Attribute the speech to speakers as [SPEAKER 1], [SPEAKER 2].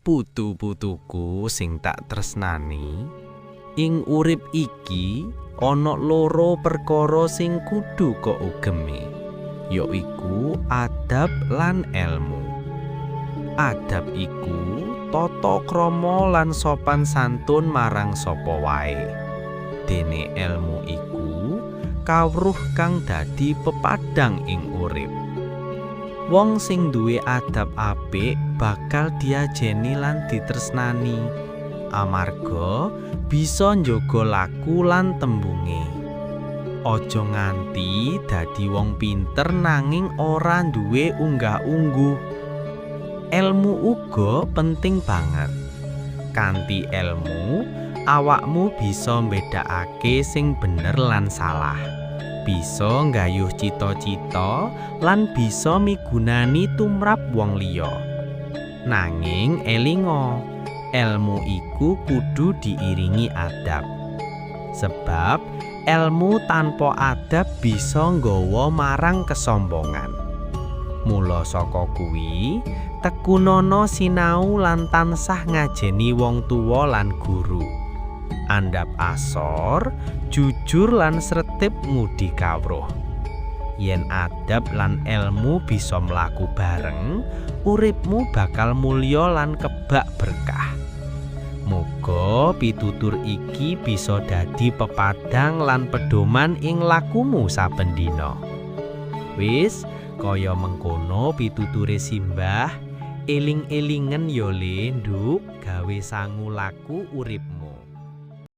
[SPEAKER 1] Putu-putuku sing tak tresnani, ing urip iki ana loro perkara sing kudu kok ugemi, yaiku adab lan elmu. Adab iku tata krama lan sopan santun marang sapa wae. Dene elmu iku kawruh kang dadi pepadhang ing urip. Wong sing duwe adab apik bakal diajeni lan ditresnani, amarga bisa njaga laku lan tembunge. Aja nganti dadi wong pinter nanging ora duwe unggah-ungguh. Elmu uga penting banget. Kanthi elmu, awakmu bisa mbedakake sing bener lan salah, bisa nggayuh cita-cita lan bisa migunani tumrap wong liya. Nanging elinga, elmu iku kudu diiringi adab. Sebab elmu tanpa adab bisa nggawa marang kesombongan. Mula saka kuwi, tekunana sinau lan tansah ngajeni wong tuwa lan guru. Andhap asor, jujur lan sretep ngudi kawruh. Yen adab lan elmu bisa mlaku bareng, uripmu bakal mulya lan kebak berkah. Muga pitutur iki bisa dadi pepadhang lan pedoman ing lakumu saben dina. Wis, kaya mengkono pituture simbah, eling-elingen ya le, Nduk, gawe sangu laku uripmu.